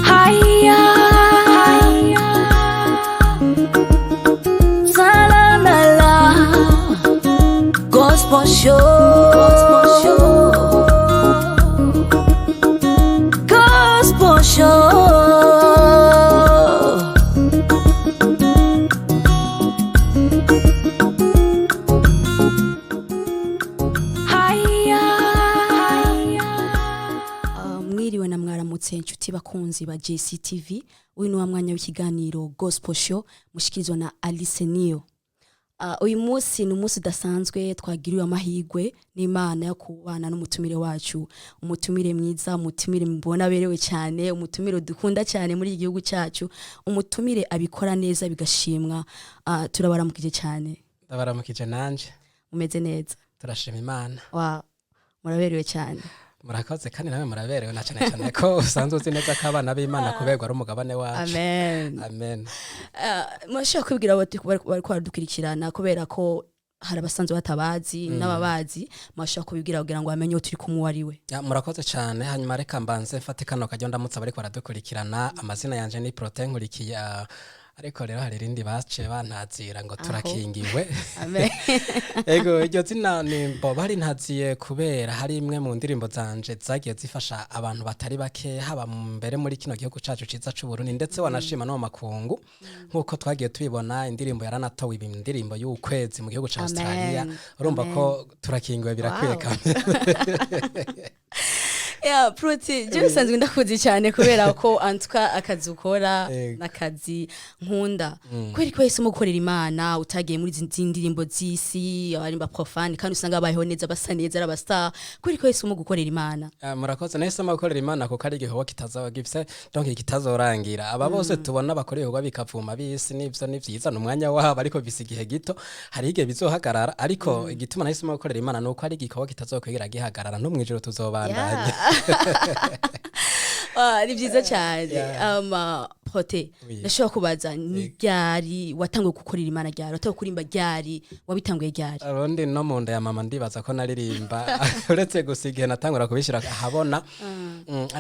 Haya, la Gospel Show, Gospel Show, Gospel Show. Haya. Mwiriwe na mwaramutse, inshuti bakunzi ba JCTV. Uyu ni wa mwanya w'ikiganiro Gospel Show mushikirizwa na Alice Niyo. Uyu munsi ni umunsi udasanzwe. Twagiriwe amahirwe n'Imana yo kubana n'umutumire wacu, umutumire mwiza, umutumire mubona aberewe cyane, umutumire dukunda cyane muri iki gihugu cyacu, umutumire abikora neza bigashimwa. Turabaramukije cyane. Ndabaramukije nanje. Mumeze neza? Turashima Imana. Wow, muraberewe cyane. Murakoze, kandi nawe muraberewe, na cyane cyane ko usanzwe uzi neza ko abana b'Imana kuberwa ari umugabane wacu. Amen. Amen. Murashobora kwibwira abo bariko baradukurikirana, kubera ko hari abasanzwe batabazi n'ababazi, murashobora kubibwira kugira ngo bamenye uwo turi kumwe uwo ari we. Ya, murakoze cyane. Hanyuma reka mbanze mfate kano kajya ndamutse abariko baradukurikirana. Amazina yanje ni Protais Nkurikiye, ariko rero hari irindi baciye bantazira ngo Turakingiwe. Amen. Ego, iryo zina ni mbo barintaziye kubera hari imwe mu ndirimbo zanje zagiye zifasha abantu batari bake, haba mbere muri kino gihugu cacu ciza c'u Burundi, ndetse wanashima no mu makungu, nk'uko twagiye tubibona. Indirimbo yaranatowe iba indirimbo y'ukwezi mu gihugu ca Amen. Australia. Urumva ko Turakingiwe birakwiye. Ya Protais, je bisanzwe ndakuzi cyane kubera ko antuka akazi ukora n'akazi nkunda. Kubera ko wahisemo gukorera Imana, utagiye muri izi ndirimbo z'isi, abarimba profane, kandi usanga babayeho neza, basa neza, ari aba star. Kubera ko wahisemo gukorera Imana? Ah, murakoze. Nahisemo gukorera Imana kuko ari igikorwa kitazoba gifise, donc kitazorangira. Aba bose tubona bakora ibikorwa bikavuma bisi, nivyo ni vyiza, ni umwanya wabo, ariko bise igihe gito, hari igihe bizohagarara. Ariko igituma nahisemo gukorera Imana ni uko ari igikorwa kitazokwigira gihagarara, no mw'ijoro tuzobandanya. Ah, ni byiza cyane. Protais, Oui. ndashobora kubaza ni ryari watanguye gukorera Imana? Ryari watanguye kuririmba? Ryari wabitanguye? Ryari? Urundi no mu nda ya mama ndibaza ko naririmba, uretse gusa igihe natangura kubishyira ahabona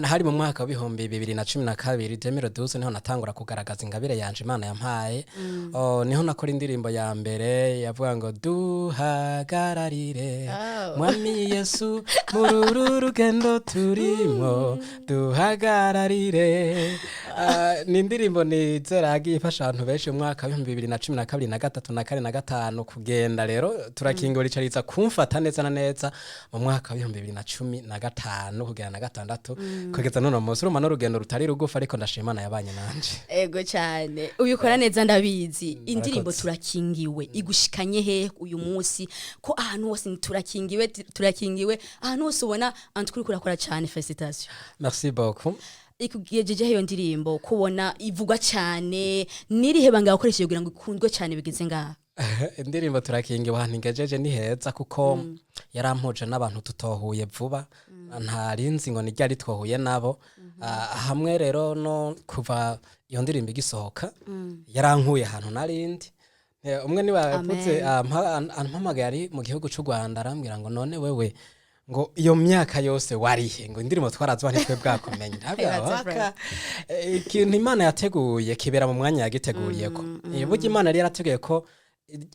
hari mu mwaka wa 2012, 2012, niho natangura kugaragaza ingabire yanje Imana yampaye. Oh, niho nakora indirimbo ya mbere yavuga ngo "Duhagararire Mwami Yesu muri uru rugendo turimo, duhagararire." Ah, ni indirimbo nizera yagiye ifasha abantu benshi mu mwaka wa 2012 na gatatu na kane na gatanu kugenda. Rero Turakingura icariza kumfata neza na neza mu mwaka wa 2015 kugera na gatandatu, kugeza none munsi. Urumva n'urugendo rutari rugufi, ariko ndashima Imana yabanye nanje. Ego cyane, ubikora neza, ndabizi. Indirimbo Murakoze. Turakingiwe igushikanye he uyu munsi, ko ahantu hose ni "Turakingiwe, turakingiwe"? Ahantu hose ubona antukuri kurakora cyane, félicitations. Merci beaucoup. Ikugejeje iyo ndirimbo, kubona ivugwa cyane, nirihe banga wakoresheje kugira ngo ikundwe cyane bigeze ngaha? Indirimbo Turakingiwe ahantu ingejeje ni heza, kuko yarampuje n'abantu tutohuye vuba, ntarinzi ngo ni ryari twahuye nabo. Ah, hamwe rero no kuva iyo ndirimbo igisohoka yarankuye ahantu narindi. Umwe niwe yavuze, ampamagaye ari mu gihugu c'u Rwanda, arambwira ngo "None wewe," ngo "iyo myaka yose warihe?" Ngo "Indirimbo twarazuba ntitwe bwakumenye." Ndabwira, That's "Waka, ikintu Imana yateguye kibera mu mwanya yagiteguriyeko." Burya Imana yari yarateguye ko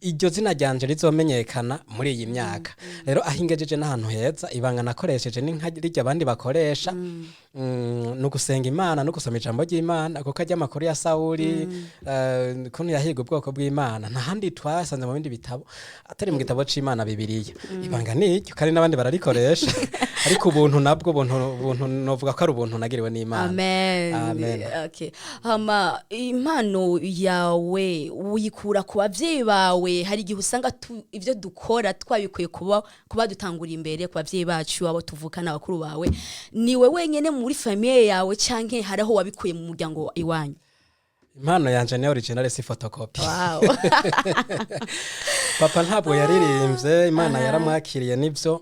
iryo zina ryanje rizomenyekana muri iyi myaka. Rero aho ingejeje n'ahantu heza. Ibanga nakoresheje ni nka rirya abandi bakoresha, ni ugusenga Imana no gusoma ijambo ry'Imana, kuko ajya amakuru ya Sawuli, ukuntu yahiga ubwoko bw'Imana, nta handi twasanze mu bindi bitabo atari mu gitabo c'Imana, Bibiliya. Ibanga ni iryo, kandi n'abandi bararikoresha, ariko ubuntu nabwo, ubuntu novuga ko ari ubuntu nagiriwe n'Imana. Amen. Amen. Okay. Hama impano yawe uyikura ku bavyeyi bawe? Hari igihe usanga ivyo dukora twabikuye kuba dutangura imbere ku bavyeyi bacu, abo tuvukana, abakuru bawe. Niwe wenyene muri famille yawe, canke hari aho wabikuye mu muryango iwanyu? Impano yanje ni original, si photocopy. Wow. Papa ntabwo yaririmbye, Imana yaramwakiriye, nivyo.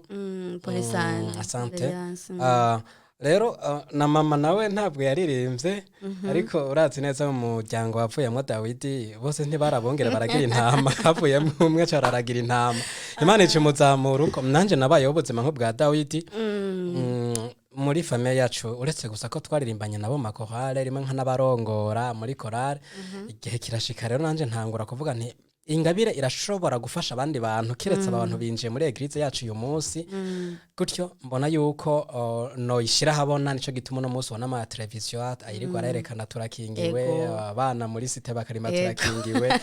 Pole sana. Asante. Condoléances. Ah, Rero na mama nawe ntabwo yaririmbye, ariko urazi neza mu muryango wavuyemo Dawidi bose ntibarabongera baragira intama, havuyemo umwe cararagira intama, Imana ica imuzamura uko. Nanje nabayeho ubuzima nk'ubwa Dawidi. Muri famille yacu, uretse gusa ko twaririmbanye nabo mu makorale, rimwe nk'anabarongora muri korale. Igihe kirashika rero nanje ntangura kuvuga nti ingabire irashobora gufasha abandi bantu, kiretse abantu binjiye muri église yacu uyu munsi gutyo, mbona yuko noyishira habona. Nico gituma uno munsi ubona ama televiziyo ayirirwa arerekana "Turakingiwe". Abana muri cité bakarima "Turakingiwe".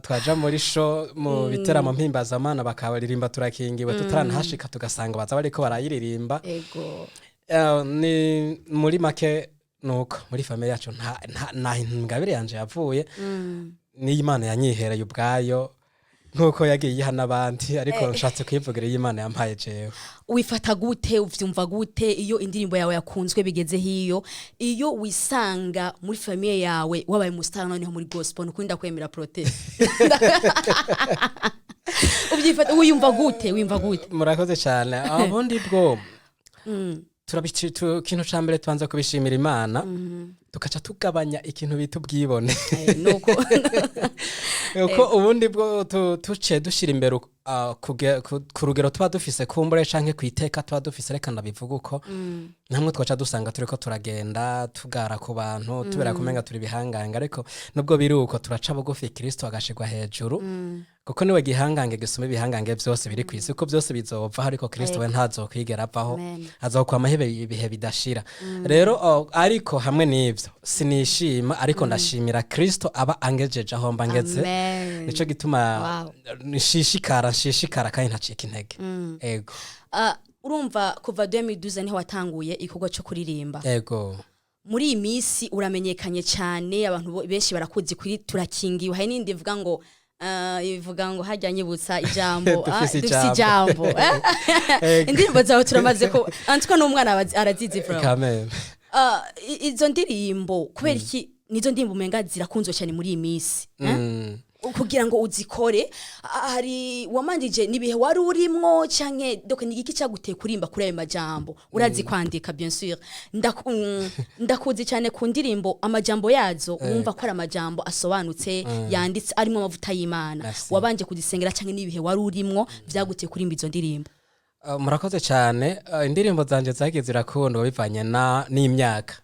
Twaja muri show, mu biteramo mpimbazamana, bakabaririmba "Turakingiwe", tutaranahashika tugasanga baza bariko barayiririmba. Ni muri make nuko muri famille yacu nta ingabire yanje yavuye, niyo Imana yanyihereye ubwayo nk'uko yagiye iyiha n'abandi, ariko nshatse kuyivugira iyo Imana yampaye jewe. Wifata gute, uvyumva gute iyo indirimbo yawe yakunzwe bigeze hiyo, iyo wisanga muri famille yawe wabaye umustar noneho muri gospel? Nukuri ndakwemera, Protais. Ubyifata, wiyumva gute, wiyumva gute? Murakoze cyane. Ubundi bwo ikintu ca mbere tubanza kubishimira Imana, tukaca tugabanya ikintu bita ubwibone. Nuko. Uko ubundi bwo tuciye dushira imbere ku rugero tuba dufise kumbure canke kwiteka tuba dufise, reka ndabivuga uko, namwe twaca dusanga turiko turagenda tugara ku bantu, tubera kumenga turi bihangange. Ariko nubwo biri uko, turaca bugufi, Kristo agashirwa hejuru, kuko niwe gihangange gisumba ibihangange byose biri ku isi, kuko byose bizovaho, ariko Kristo we ntazokwigera avaho. Amen. Azokwamaho ibihe bidashira. Rero ariko hamwe n'ivyo sinishima, ariko ndashimira Kristo aba angejeje aho mba ngeze. Amen. Nico gituma nshishikara, nshishikara kandi ntacika intege. Ego. Urumva kuva 2012 niho watanguye igikorwa cyo kuririmba. Ego. Muri iyi minsi uramenyekanye cyane, abantu benshi barakuzi kuri "Turakingiwe". Hari n'indi ivuga ngo ivuga ngo hajya nyibutsa ijambo. "Dufise "Dufise ijambo". Ijambo. Ego. Indirimbo zawe turamaze ko antwa n'umwana arazizi bro. Kameme. Izo ndirimbo kubera iki nizo ndirimbo umenga zirakunzwe cyane muri iyi minsi, eh? Kugira ngo uzikore, hari wamanjije nibihe wari urimwo, canke donc ni igiki cyaguteye kurimba kuri ayo majambo? Urazi kwandika, bien sûr. Ndakuzi cyane ku ndirimbo, amajambo yazo wumva ko ari amajambo asobanutse, yanditse arimo amavuta y'Imana. Merci. Wabanje kuzisengera, canke n'ibihe wari urimwo vyaguteye kurimba izo ndirimbo? Murakoze cyane. Indirimbo zanje zagiye zirakundwa bivanye na n'imyaka.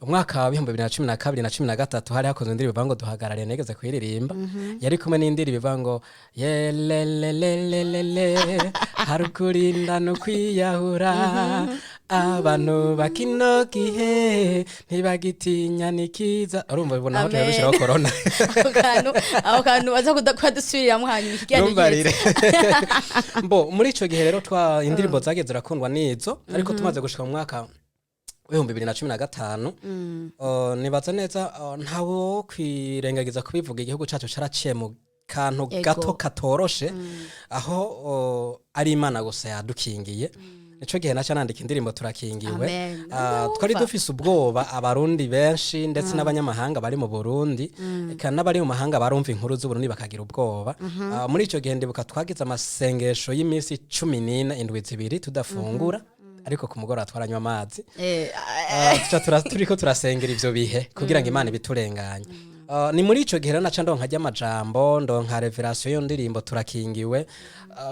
Umwaka wa 2012 na 13 hari hakozwe indirimbo ivuga ngo "Duhagarare", nigeze kuyiririmba. Yari kumwe n'indirimbo ivuga ngo "Yelelelelelele, hari ukurinda no kwiyahura, abantu bakino gihe ntibagitinya nikiza." Urumva ubona aho Amen. turabishiraho corona. Ako kantu baza kudasubiriramo hanyuma ikiganiro Ntumbarire. giheze. Mbo muri ico gihe rero twa indirimbo zagiye zirakundwa nizo, ariko tumaze gushika mu mwaka w'2015, nibaza neza, ntawo kwirengagiza kubivuga, igihugu cacu caraciye mu kantu gato katoroshe, aho ari Imana gusa yadukingiye. Nico gihe naca nandika indirimbo "Turakingiwe". Amen. Twari dufise ubwoba, Abarundi benshi ndetse n'abanyamahanga bari mu Burundi, eka n'abari mu mahanga barumva inkuru z'Uburundi bakagira ubwoba. Muri ico gihe ndibuka twagize amasengesho y'iminsi 14, indwi 2 tudafungura, ariko ku mugoroba twaranywa amazi. Tuca turiko turasengera ivyo bihe kugira ngo Imana ibiturenganye. Ni muri ico gihe rero naca ndonka ry'amajambo, ndonka révélation y'iyo ndirimbo "Turakingiwe".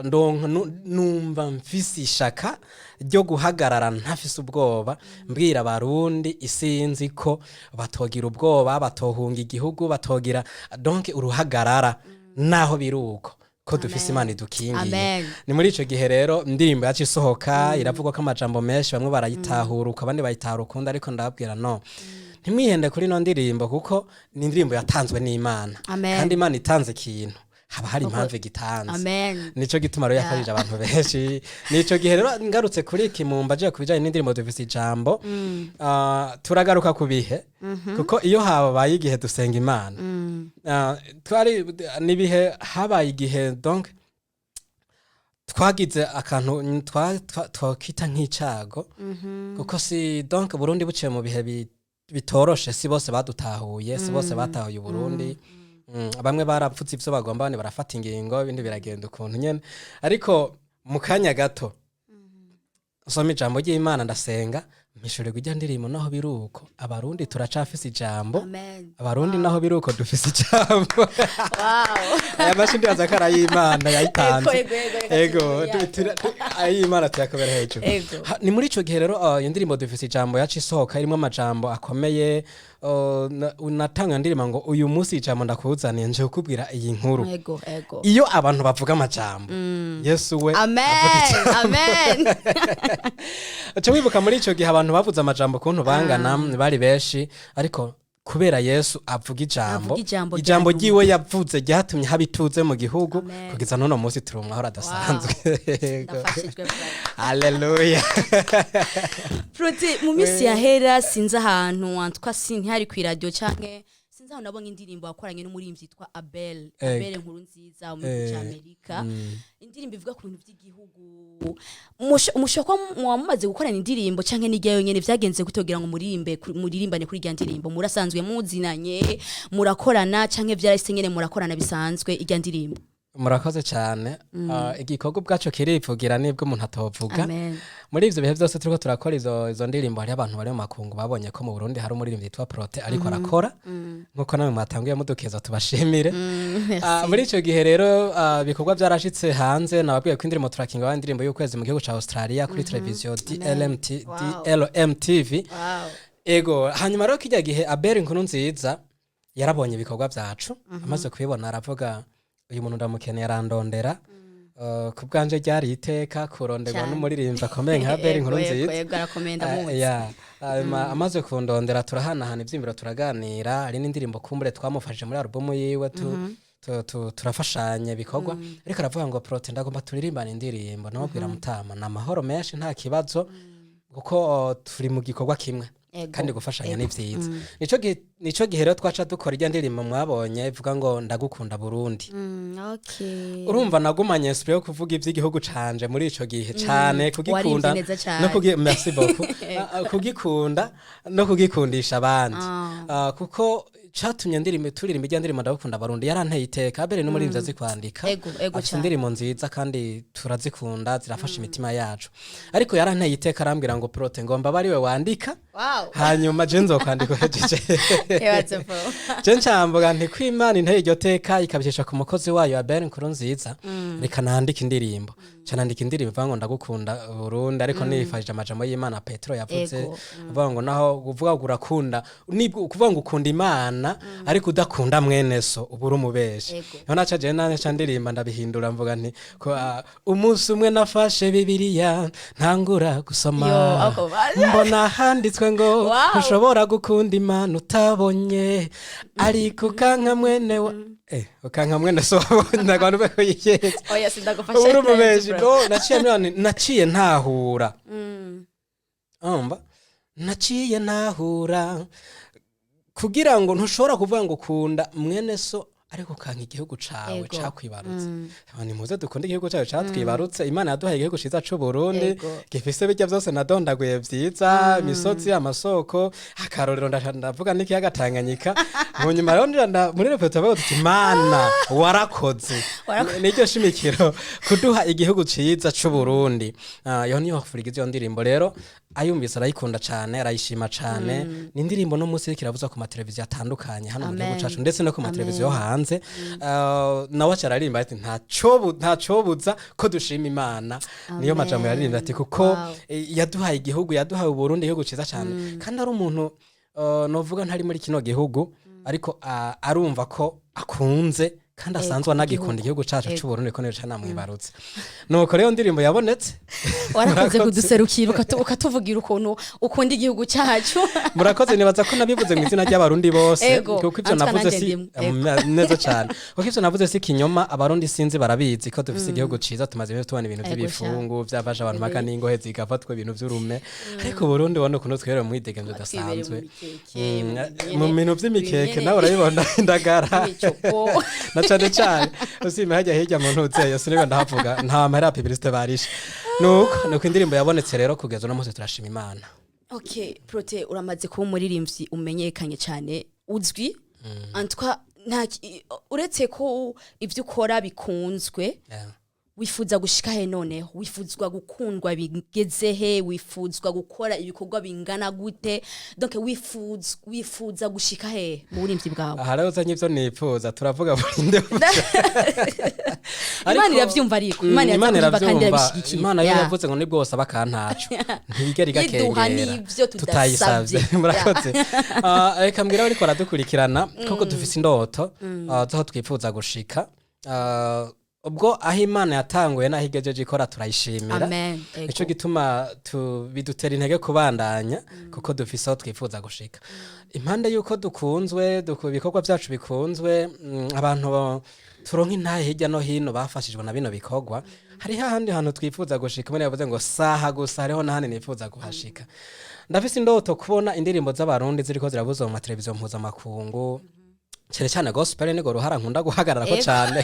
Ndonka numva mfise ishaka ryo guhagarara ntafise ubwoba, mbwira Abarundi isinzi ko batogira ubwoba, batohunga igihugu, batogira donc uruhagarara, naho biri uko, ko dufise Imana idukingiye. Amen. Ni muri ico gihe rero indirimbo yacu isohoka, iravugwa ko amajambo menshi, bamwe barayitahura uko, abandi bayitahura ukundi, ariko ndababwira no ntimwihende kuri ino ndirimbo, kuko ni indirimbo yatanzwe n'Imana. Amen. Kandi Imana itanze ikintu haba hari impamvu igitanze. Amen. Nico gituma rero yafashije abantu benshi. Nico gihe rero ngarutse kuri iki mumbaje ku bijanye n'indirimbo "Dufise Ijambo", turagaruka ku bihe, kuko iyo habaye igihe dusenga Imana. Twari nibihe habaye igihe, donc twagize akantu twakita nk'icago, kuko si donc Burundi buciye mu bihe bitoroshe, si bose badutahuye, si bose batahuye Uburundi. Bamwe barapfutse ivyo bagomba, abandi barafata ingingo, ibindi biragenda ukuntu nyene. Ariko mu kanya gato nsoma ijambo ry'Imana, ndasenga, Mpishurirwa ijya ndirimbo, naho biruko Abarundi turacafise ijambo. Amen. Abarundi naho biruko dufise ijambo. Aya mashi ndibaza ko ari ay'Imana yayitanze. Ego, ego, ego, ego. ego. Ay'Imana tuyakobera hejuru. Ego. Ni muri ico gihe rero iyo ndirimbo "Dufise Ijambo" yaca isohoka, irimo amajambo akomeye. Natanga ndirimbo ngo: "Uyu munsi ijambo ndakuzaniye, nje kukubwira iyi nkuru." ego ego Iyo abantu bavuga amajambo, Yesu we avuga Amen. ijambo. Amen. Uca wibuka muri ico gihe abantu bavuze amajambo ukuntu bangana, bari benshi, ariko kubera Yesu avuga ijambo, Avuga ijambo ijambo rya nyuma. ryiwe yavuze ryatumye haba ituze mu gihugu. Amen. Kugeza n'uno munsi turi mu mahoro adasanzwe. Yego. Ndafashijwe, brother. Haleluya. Prote, mu minsi yahera, sinzi ahantu wantwa, ntihari ku iradiyo canke sinzi ahantu, nabonye indirimbo wakoranye n'umuririmbyi yitwa Abel. Abel Nkuru Nziza mu gihugu cya Amerika, indirimbo ivuga ku bintu by'igihugu. Mushobora kuba muba mumaze gukorana indirimbo canke n'ijya yonyene? Vyagenze gute kugira ngo muririmbe muririmbane kuri irya ndirimbo? Murasanzwe muzinanye, murakorana, canke vyarahise nyene murakorana bisanzwe irya ndirimbo? Murakoze cyane. Igikorwa ubwaco kirivugira nibwo umuntu atovuga. Amen. Muri ivyo bihe byose turiko turakora izo ndirimbo, hariho abantu bari mu makungu babonye ko mu Burundi hari umuririmbyi yitwa Prote ariko arakora, nkuko namwe mwatanguye mudukeza, tubashimire. Muri ico gihe rero ibikorwa byarashitse hanze. Nababwiye ko indirimbo "Turakinga" wa indirimbo y'ukwezi mu gihugu ca Australia kuri televiziyo DLMT, DLMTV. Ego. Hanyuma rero kijya gihe Abel Inkuru Nziza yarabonye ibikorwa byacu. Amaze kubibona aravuga: "Uyu muntu ndamukeneye." Arandondera. Ku bwanje ryari iteka kuronderwa n'umuririmbyi akomeye nka Abel Inkuru Nziza. Yego, arakomeye, ndamuzi. Ya. Hanyuma amaze kundondera turahanahana ivyiyumviro, turaganira. Hari n'indirimbo kumbure twamufashije muri alubumu yiwe, turafashanya ibikorwa. Ariko aravuga ngo: "Prote, ndagomba turirimbane indirimbo." Namubwira: "Mutama, ni amahoro menshi, nta kibazo, kuko turi mu gikorwa kimwe kandi gufashanya ni vyiza." Nico gihe rero twaca dukora irya ndirimbo mwabonye ivuga ngo "Ndagukunda Burundi". Urumva nagumanye esprit yo kuvuga ivy'igihugu canje muri ico gihe cane, kugikunda Waririmvye neza cane. no kugi merci beaucoup. Kugikunda no kugikundisha abandi. Kuko catumye ndirimbo turirimba irya ndirimbo "Ndagukunda Barundi", yaranteye iteka. Abere n'umuririmbyi azi kwandika, Ego, ego afise cane. indirimbo nziza kandi turazikunda, zirafasha imitima yacu. Ariko yaranteye iteka, arambwira ngo: "Prote, ngomba abe ariwe wandika, hanyuma je nzokwandika uhejeje." Ebaze bro. Je ncamvuga nti ko Imana inteye iryo teka ikabicisha ku mukozi wayo Abel Nkuru Nziza, reka nandike indirimbo. Ca nandika indirimbo ivuga ngo "Ndagukunda Burundi", ariko nifashije amajambo y'Imana Petero yavuze, avuga ngo naho uvuga ngo urakunda, nibwo kuvuga ngo ukunda Imana ariko udakunda mwene so, uba uri umubeshi. Niho naca jewe naca ndirimba, ndabihindura, mvuga nti ko umunsi umwe nafashe Bibiliya ntangura gusoma, Yo, ako mbona handitswe ngo ntushobora gukunda Imana utabonye, ariko ukanka mwene wa ukanka mwene so wabonye, ntabwo abantu bakuyigeze. Oya, sindagufasha. Ubu uri umubeshi bro. Naciye none naciye ntahura, umva, naciye ntahura kugira ngo ntushobora kuvuga ngo ukunda mwene so ariko ukanka igihugu cawe cakwibarutse. Abantu muze dukunde igihugu cacu catwibarutse. Imana yaduhaye igihugu ciza c'u Burundi, gifise bijya byose nadondaguye vyiza, imisozi, amasoko, akarorero ndavuga n'ikiyaga Tanganyika. Mu nyuma rero muri repeta bavuga tuti: "Imana warakoze." Niryo shimikiro kuduha igihugu ciza c'u Burundi. Yo niyo furigize iyo ndirimbo rero, ayumvise arayikunda cane, arayishima cane. Ni indirimbo no munsi iriko iravuzwa ku mateleviziyo atandukanye hano mu gihugu Amen. cacu, ndetse no ku mateleviziyo hanze. Nawe aca aririmba ati: "Ntacobuza ko dushima Imana." Niyo Amen. majambo yaririmbye ati kuko yaduhaye igihugu, yaduhaye Uburundi, igihugu ciza cane. Kandi ari umuntu novuga ntari muri kino gihugu, ariko arumva ko akunze kandi asanzwe anagikunda igihugu cacu c'Uburundi, ko nico canamwibarutse. Nuko rero ndirimbo yabonetse. Warakoze Murakoze. kuduserukira, ukatuvugira ukuntu ukunda igihugu cyacu. Murakoze. Nibaza ko nabivuze mu izina ry'Abarundi bose, kuko ivyo Antoine, navuze nanje si ndimwo. Neza cane, kuko ivyo navuze si kinyoma. Abarundi sinzi barabizi ko dufise igihugu ciza. Tumaze iminsi tubona ibintu vy'ibifungu vyafashe abantu, mpaka n'ingohe zigafatwa, ibintu vy'urume. Ariko Burundi ubona ukuntu twiberewe mu mwidegemvyo Twibereye mu udasanzwe. mikeke, Mu bintu vy'imikeke, nawe urabibona, indagara imicopo. Na cane cane usime hajya hirya mu ntuzeyo, siniba ndahavuga, nta mahera ya publicité barishe. Nuko indirimbo yabonetse rero, kugeza uno munsi turashima Imana. Okay, Prote, uramaze kuba umuririmbyi umenyekanye cyane, uzwi. Antwa nta uretse ko ibyo ukora bikunzwe. Wifuza gushika he noneho? Wifuzwa gukundwa bigeze he? Wifuzwa gukora ibikorwa bingana gute? Donc wifuza gushika he mu burimvyi bwawe? Aha rero uzanye ivyo nipfuza, turavuga burinde. Imana iravyumva, ariko Imana Imana iravyumva kandi iravyumva. irabishigikiye. Imana yo yavuze ngo nibwo wosaba akantaco ntiyigera Yiduha igakengera n'ivyo tutayisavye. tudasavye. Murakoze. Reka mbwira bariko baradukurikirana koko dufise indoto zaho twifuza gushika. Ubwo aho Imana yatanguye n'aho igejeje ikora, turayishimira. Amen. Ego. Nico gituma bidutera intege kubandanya, kuko dufise aho twifuza gushika. Impande y'uko dukunzwe, ibikorwa byacu bikunzwe, abantu turonka intahe hirya no hino bafashijwe na bino bikorwa, hariho ahandi hantu twifuza gushika. Imana yavuze ngo saha gusa, hariho n'ahandi nifuza kuhashika. Ndafise indoto kubona indirimbo z'Abarundi ziriko ziravuzwa mu mateleviziyo mpuzamakungu, cyane cyane gospel, nigo ruhara nkunda guhagararako cyane.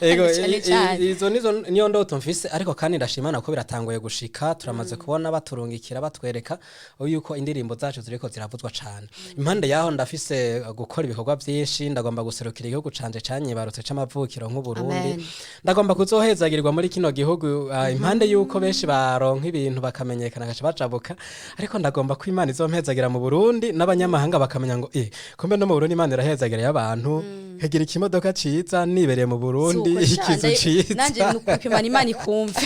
Ego. Cyane cyane. Izo nizo niyo ndoto mfise, ariko kandi ndashimana ko biratanguye gushika. Turamaze kubona baturungikira, batwereka yuko indirimbo zacu ziriko ziravuzwa cane. Impande yaho ndafise gukora ibikorwa byinshi. Ndagomba guserukira igihugu canje canyibarutse c'amavukiro nk'Uburundi. Amen. Ndagomba kuzohezagirirwa muri kino gihugu. Impande yuko benshi baronka ibintu bakamenyekana gaca bajabuka, ariko ndagomba ko Imana izompezagira mu Burundi n'abanyamahanga bakamenya ngo kumbe no mu Burundi Imana irahezagira y'abantu, nkagira ikimodoka ciza nibereye mu Burundi, Suko sha, ikizu ciza. Nanje nukupimana Imana ikumve.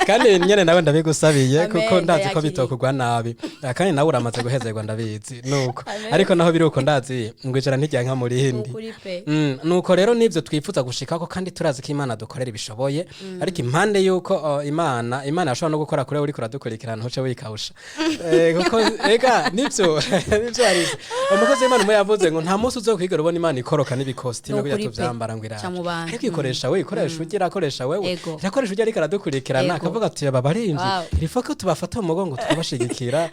Kandi nyene nawe ndabigusabiye, Amen, kuko ndazi ko ndayakiriye. bitokugwa nabi. Kandi nawe uramaze guhezerwa, ndabizi nuko, ariko naho biri uko ndazi ngo ijana ntiryanka mu rindi. Ukuri pe. Nuko rero nivyo twifuza gushikako, kandi turazi ko Imana dukorera ibishoboye. Ariko impande yuko Imana yashobora no gukora kure uriko uradukurikirana, ntuce wikawusha. Kuko ega nivyo hari umukozi w'Imana umwe yavuze ngo nta munsi uzokwigera ubona Imana ikoroka n'ibikositime kugira Nukuri pe. tuvyambara ngo iraje. Ca mu bantu. Ariko ikoresha we, ikoresha ugira, akoresha wewe, irakoresha ujya ariko aradukurikirana, akavuga ati aba barimvyi il faut ko tubafata mu mugongo tukabashigikira.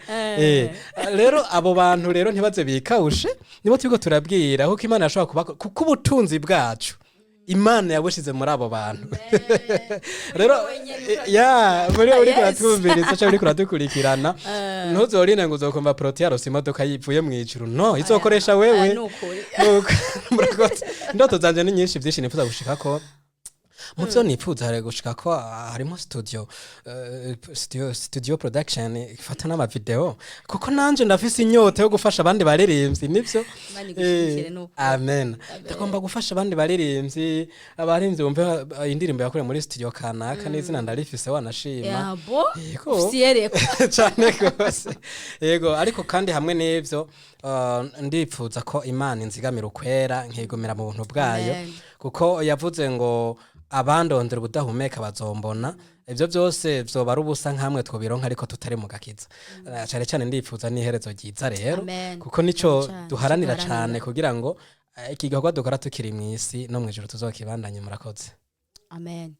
Rero abo bantu rero ntibaze bikawushe, nibo turiko turabwira, kuko Imana yashobora kuba, kuko ubutunzi bwacu Imana yabushize muri abo bantu. Rero ya muri uriko uratwumviriza cyangwa uriko uradukurikirana, ntuzorinde ngo uzokumva Proti yarose imodoka yivuye mu ijuru. No izokoresha wewe. Ah, nukuri. Nuko, murakoze. Indoto zanje ni nyinshi, byinshi nifuza gushikako. Mu byo nifuza hari gushika ko harimo studio production ifata n'amavideo, kuko nanje ndafise inyota yo gufasha abandi baririmbyi, nivyo. Imana igushyigikire nuko. Amen. Ndagomba gufasha abandi baririmbyi, abaririmbyi bumve indirimbo yakorewe muri studio kanaka n'izina ndarifise, wanashima. Yabo. Yego. Ufisiyereko. Cyane rwose, yego. Ariko kandi hamwe n'ivyo, ndipfuza ko Imana inzigamira ukwera, nkigumira mu buntu bwayo, Amen. kuko yavuze ngo abandondera ubudahumeka bazombona. Ibyo byose vyoba ari ubusa nkamwe twobironka ariko tutari mu gakiza. Cane cyane ndipfuza n'iherezo ryiza rero, Amen. kuko nico Cane, duharanira duharanira. cane, kugira ngo iki gikorwa dukora tukiri mw'isi no mw'ijuru tuzokibandanye. Murakoze. Amen.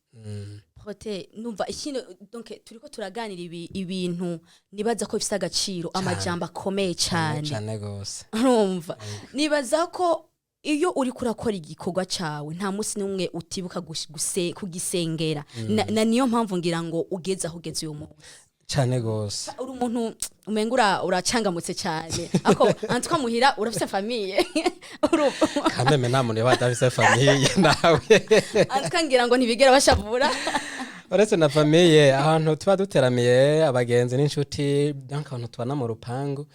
Prote, numva ikindi, donc turiko turaganira ibintu nibaza ko bifise agaciro, amajambo akomeye cyane. Cane gose. Urumva, nibaza ko iyo uriko urakora igikorwa cawe nta munsi n'umwe utibuka kugisengera, na niyo mpamvu ngira ngo ugeze aho ugeze uyu munsi. Cane gose. Uri umuntu umenga uracangamutse cyane, ako antwa muhira urafise famille. Urumva? Kameme nta muntu yaba adafise famille nawe. Antwa ngira ngo ntibigera bashavura. Uretse na famille, ahantu tuba duteramiye abagenzi n'inshuti, donc ahantu tubana mu rupangu.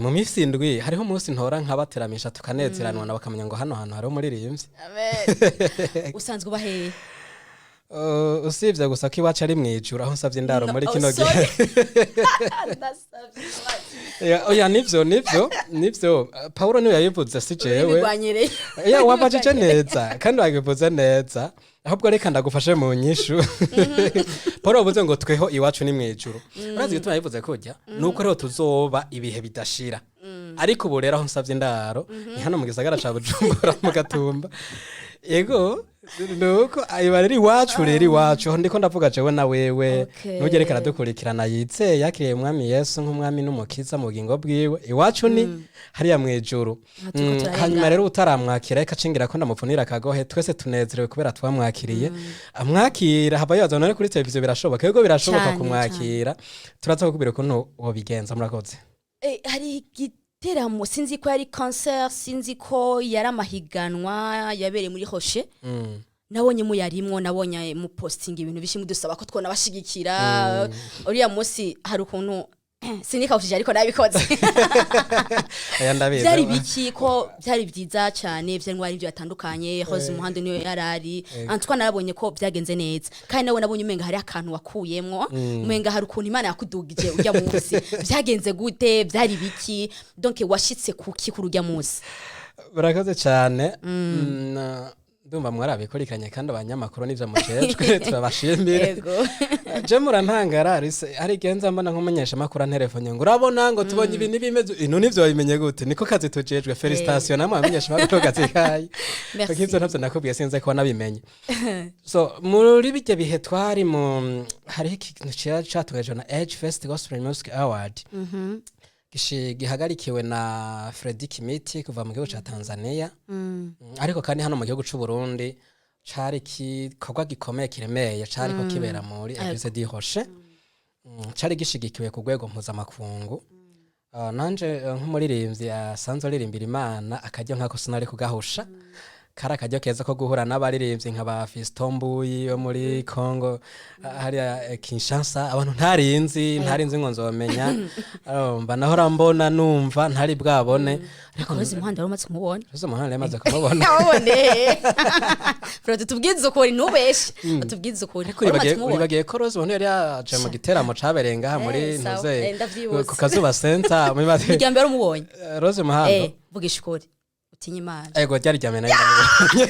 Mu minsi 7 hariho umunsi ntora nkabateramisha, tukanezeranwa, bakamenya ngo hano hantu hariho umuririmbyi. Amen. Usanzwe uba hehe? Usibye gusa ko iwacu ari mw'ijuru aho nsavye indaro muri Oh, kino sorry. gihe. Ndasavye imbabazi. Oya, nivyo. Paulo niwe yabivuze, si jewe. Ururimi. Ya, wabajije neza kandi wabivuze neza. Ahubwo reka ndagufashe mu nyishu. Paul yavuze ngo tweho iwacu ni mw'ijuru. Urazi igituma yabivuze kurya? Nuko rero tuzoba ibihe bidashira. Ariko ubu rero aho nsavye indaro ni hano mu gisagara ca Bujumbura, mu Gatumba. Yego, nuko ayiba rero iwacu, rero iwacu aho ndiko ndavuga jewe na wewe. Nugere reka aradukurikirana yizeye yakiriye umwami Yesu nk'umwami n'umukiza mu bugingo bwiwe, iwacu ni hariya mw'ijuru. Aha turiko turarengana. Hanyuma rero utaramwakira, reka cingira ko ndamupfunira akagohe. Twese tunezerewe kubera twamwakiriye. Amwakira haba yaza none kuri televiziyo, birashoboka? Yego, birashoboka. Cane. Kumwakira turaza kukubwira ukuntu wobigenza. Murakoze. Hari igiteramo, sinzi ko yari concert, sinzi ko yari amahiganwa yabereye muri Rocher. Nabonye muyarimwo, nabonye mu posting ibintu bishi, mudusaba ko twona bashigikira. Uriya munsi hari ukuntu sinikawushije, ariko nabikoze. Aya, ndabizi. Byari biki ko byari byiza cyane, byari ngo ari ibyo batandukanye Rose Muhando niyo yarari. Antoine, narabonye ko byagenze neza, kandi nawe nabonye umenga hari akantu wakuyemwo, umenga hari ukuntu Imana yakudugije ujya munsi. Byagenze gute? Byari biki? Donc washitse kuki kuri ujya munsi? Murakoze cyane. Ndumva mwarabikurikiranye, kandi abanyamakuru nivyo mujejwe, turabashimire. Je murantangara rise, hari igihe nza mbona nk'umumenyesha makuru anterefonye ngo urabona ngo tubonye ibintu bimeze ino, nivyo wabimenye gute? Niko kazi tujejwe. Félicitations namwe abamenyesha makuru, kazi kayi. Merci. Kuko ivyo ntavyo nakubwiye, sinze kuba nabimenye. So muri bijya bihe twari mu hariho ikintu catunganyijwe na Age Fest Gospel Music Award, gihagarikiwe na Freddy Kimiti kuva mu gihugu ca Tanzania. Ariko kandi hano mu gihugu c'u Burundi cari igikorwa gikomeye kiremeye, cari ko kibera muri Église du Rocher. Cari gishigikiwe ku rwego mpuzamakungu. Nanje nk'umuririmbyi asanzwe aririmbira Imana, akaryo nkako sinari kugahusha. Kari akaryo keza ko guhura n'abaririmbyi nka ba Fiston Mbuyi bo muri Congo, hariya Kinshasa, abantu ntarinzi ngo nzomenya. Urumva, nahora mbona, numva, ntari bwabone, ariko Rose Muhando wari umaze kumubona? Rose Muhando yamaze kumubona. Wabone Fred, tubwize ukuri, ntubeshe, tubwize ukuri. Ariko Wari umaze kumubona? uribagiye ko Rose Muhando yari yaje mu giteramo cabereye ngaha muri Sawa. ntuze Ndavyibutse. ku Kazuba Center muri Irya mbere umubonye? Rose Muhando. Vugisha ukuri, utinye Imana. Ego, ryari rya mbere nari ndamubonye.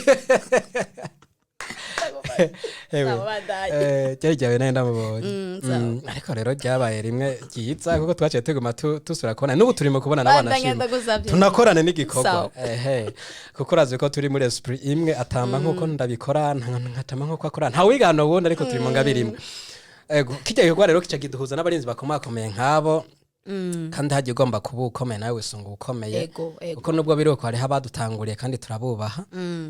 Ewe, Sawa, bandanye. Ryari rya mbere nari ndamubonye. Sawa. Ariko rero ryabaye rimwe ryiza, kuko twaciye tuguma tusubira kubona, n'ubu turimo kubona n'abana Bandanya, shima. ndagusavye. Tunakorane n'igikorwa. Sawa. Ehe, kuko urazi ko turi muri esprit imwe, atamba nk'uko ndabikora, nkatamba nk'uko akora, nta wigana uwundi, ariko turi mu ngabire imwe. Ego, kijya gikorwa rero kica kiduhuza n'abarinzi bakomakomeye nk'abo, kandi hagiye ugomba kuba ukomeye, nawe wisunga ukomeye. Ego, ego. Kuko nubwo biri uko, hariho abadutanguriye kandi turabubaha.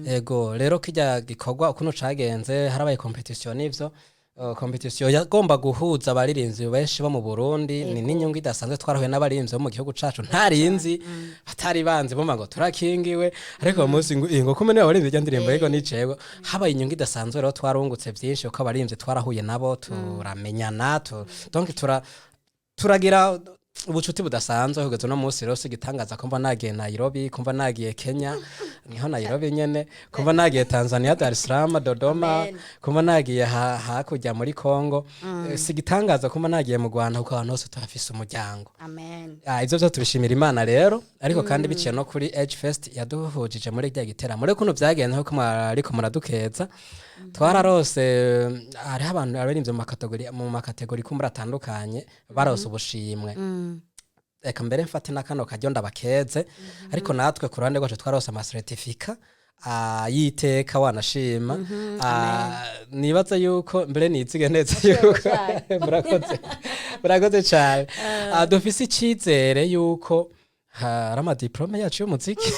Ego, rero kijya gikorwa ukuntu cagenze, harabaye compétition n'ivyo. Compétition yagomba guhuza abaririmbyi benshi bo mu Burundi, ni n'inyungu idasanzwe. Twarahuye n'abaririmbyi bo mu gihugu cacu ntarinzi, batari banzi, bumva ngo turakingiwe, ariko uwo munsi ngo ngo kumwe niba abaririmbyi irya ndirimbo, yego nicewe, habaye inyungu idasanzwe. Rero twarungutse byinshi, kuko abaririmbyi twarahuye nabo, turamenyana, donc turagira ubucuti budasanzwe kugeza uno munsi. Rero si igitangaza kumva nagiye Nairobi, kumva nagiye Kenya, niho Nairobi nyene, kumva nagiye Tanzania, Dar es Salaam, Dodoma, Amen. kumva nagiye hakurya muri Congo. Si igitangaza kumva nagiye mu Rwanda, kuko ahantu hose tuhafise umuryango. Amen. Ah, ivyo vyose tubishimira Imana rero, ariko kandi biciye no kuri Age Fest yaduhujije muri rya giteramo. Rero ukuntu vyagenze, nkuko mwariko muradukeza, twararose hariho abantu abaririmbyi mu ma catégories kumbura atandukanye barose ubushimwe. Reka mbere mfate na kano karyo ndabakeze, ariko natwe ku ruhande rwacu twarose ama certificats y'iteka wanashima. Nibaza yuko mbere nizige neza yuko murakoze, murakoze cyane. Dufise icizere yuko hari ama diplômes yacu y'umuziki.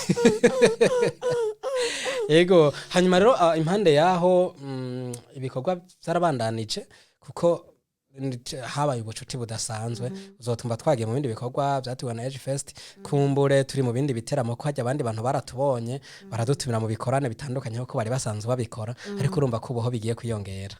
Yego, hanyuma rero impande yaho ibikorwa byarabandanije, kuko habaye ubucuti budasanzwe. Uzotumva twagiye mu bindi bikorwa byateguwe na Age Fest, kumbure turi mu bindi biteramo, ko hajya abandi bantu baratubonye, baradutumira mu bikorane bitandukanye, kuko bari basanzwe babikora, ariko urumva ko ubuho bigiye kwiyongera.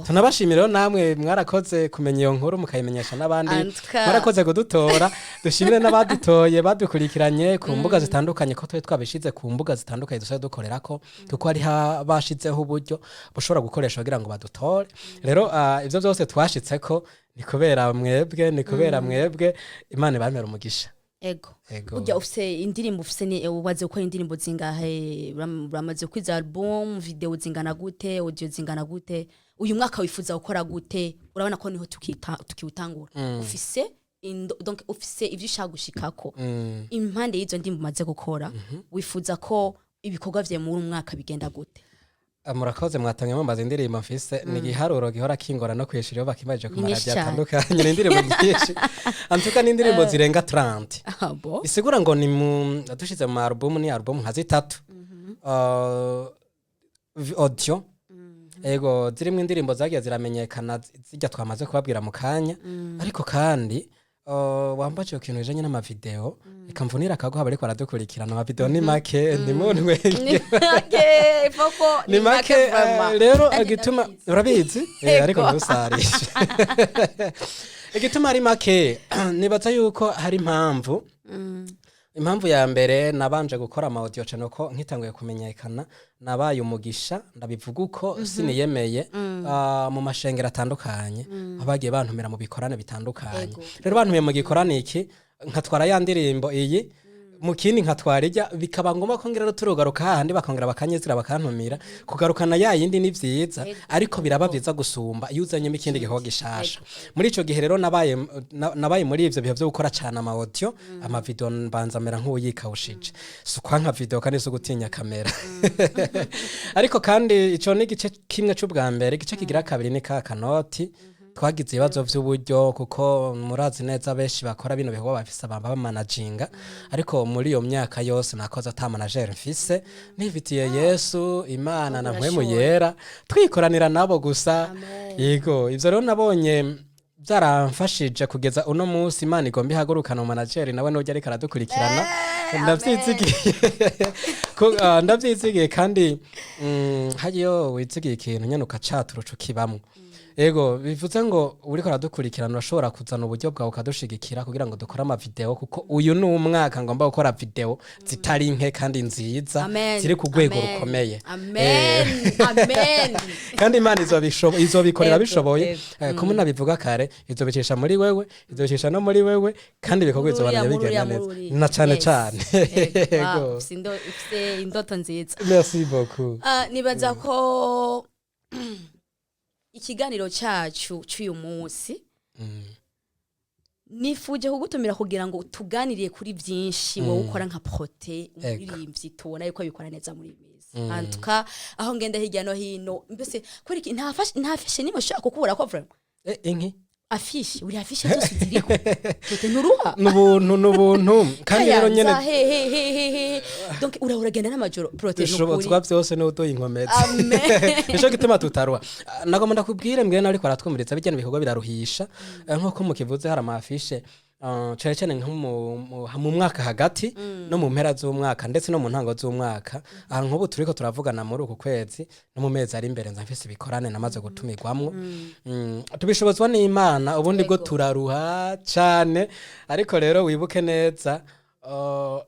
Tunabashimira rero namwe, mwarakoze kumenya iyo nkuru mukayimenyesha n'abandi. Antuka. Mwarakoze kudutora. Dushimire n'abadutoye badukurikiranye ku mbuga zitandukanye, ko twe twabishize ku mbuga zitandukanye dusanzwe dukorerako, kuko hari bashizeho uburyo bushobora gukoresha kugira ngo badutore. Rero ivyo byose twashitseko ni kubera mwebwe, ni kubera mwebwe. Imana ibamere umugisha. Ego. Ego. Burya ufise indirimbo, ufise ni umaze gukora indirimbo zingahe? Uramaze kwiza album, video zingana gute, audio zingana gute? Uyu mwaka wifuza gukora gute? Urabona ko niho tukiwutangura. Ufise donc ufise ivyo ushaka gushikako impande y'izo ndirimbo umaze gukora? Wifuza ko ibikorwa vyawe muri uyu mwaka bigenda gute? Ah, murakoze. Mwatangiye mumbaza indirimbo mfise, ni igiharuro gihora kingora no kwishura iyo bakimajije ku Ni nyinshi maradiyo cane. atandukanye. Ni indirimbo nyinshi antuka, ni indirimbo zirenga 30. Ah, bo. Bisigura ngo ni mu dushize mu album, ni album nka zitatu audio, ego, zirimo indirimbo zagiye ziramenyekana, zijya twamaze kubabwira mu kanya. Ariko kandi wambaje ikintu kijanye n'ama vidéos. Reka mvunira akaguha bariko baradukurikirana, amavideo ni make, ntimuntwenge. Ni make foko. Ni make. Vraiment. Rero Nanjye igituma ndabizi. Urabizi. Ariko ntusarishe. Igituma ari make, nibaza yuko hari impamvu. Impamvu ya mbere, nabanje gukora ama audio cyane ko nkitanguye kumenyekana nabaye umugisha, ndabivuga uko siniyemeye, mu mashengero atandukanye aho bagiye bantumira mu bikorane bitandukanye. Rero bantumiye mu gikorane iki, nkatwara ya ndirimbo iyi, mu kindi nkatwara ijya, bikaba ngombwa ko ngira turugaruka hahandi bakongera bakanyizira bakantumira kugarukana ya yindi. Ni vyiza, ariko biraba vyiza gusumba iyo uzanyemo ikindi gikorwa gishasha. Muri ico gihe rero nabaye muri ivyo bihe vyo gukora cane ama audio, ama video mbanza mera nk'uwuyikawushije. Si ukwanka video kandi si ugutinya kamera, ariko kandi ico ni igice kimwe c'ubwa mbere. Igice kigira kabiri ni ka kanoti twagize ibibazo vy'uburyo, kuko murazi neza benshi bakora bino bikorwa bafise abamanaginga, ariko muri iyo myaka yose nakoze ata manager mfise, nifitiye Yesu Imana na Mpwemu Yera, twikoranira nabo gusa. Yego, ivyo rero nabonye byaramfashije kugeza uno munsi. Imana igomba ihagurukana mu manager nawe nujya ariko aradukurikirana, ndavyizigiye. Ndavyizigiye kandi hariyo wizigiye ikintu nyene ukacatura uca ukibamwo. Ego, bivuze ngo uriko aradukurikirana urashobora kuzana uburyo bwawe ukadushigikira kugira ngo dukore amavideo, kuko uyu ni umwaka ngomba gukora video zitari nke kandi nziza, Amen. ziri ku rwego Amen. rukomeye. Amen, amen. Kandi Imana izobikorera bishoboye. Kumwe nabivuga kare, izobicisha muri wewe, izobicisha no muri wewe, kandi ibikorwa Mururiya, bizobandanya bigenda mururiya, neza. Mururiya. Na cane cane. Yego. Wow, Yego. ufise indoto nziza. Merci beaucoup. Ah, nibaza ko ikiganiro cyacu cy'uyu munsi nifuje kugutumira kugira ngo tuganiriye kuri byinshi wowe ukora nka Protais, umuririmbyi tubona yuko abikora neza muri iyi minsi. Antuka aho ngenda hirya no hino, mbese kubera iki nta affiche nimwe ushobora kukubura ko vraiment? Inki? Affiche, buri affiche zose ziriko Protais, nturuha. N'ubuntu, n'ubuntu kandi rero nyene. Kayanza, he he he he he, donc uragenda n'amajoro, Protais, nukuri. Dushobozwa byose n'uduha inkomezi. Amen. Nico gituma tutaruha. Ah, nagomba ndakubwire mbwene ariko aratwumviriza, bijyana ibikorwa biraruhisha. Nk'uko mukivuze, hari ama affiche, cane cane nko mu mwaka hagati no mu mpera z'umwaka ndetse no mu ntango z'umwaka. Aha nk'ubu turiko turavugana muri uku kwezi no mu mezi ari imbere nza mfise ibikorane namaze gutumirwamwo. Tubishobozwa n'Imana, ubundi bwo turaruha cane. Ariko rero wibuke neza,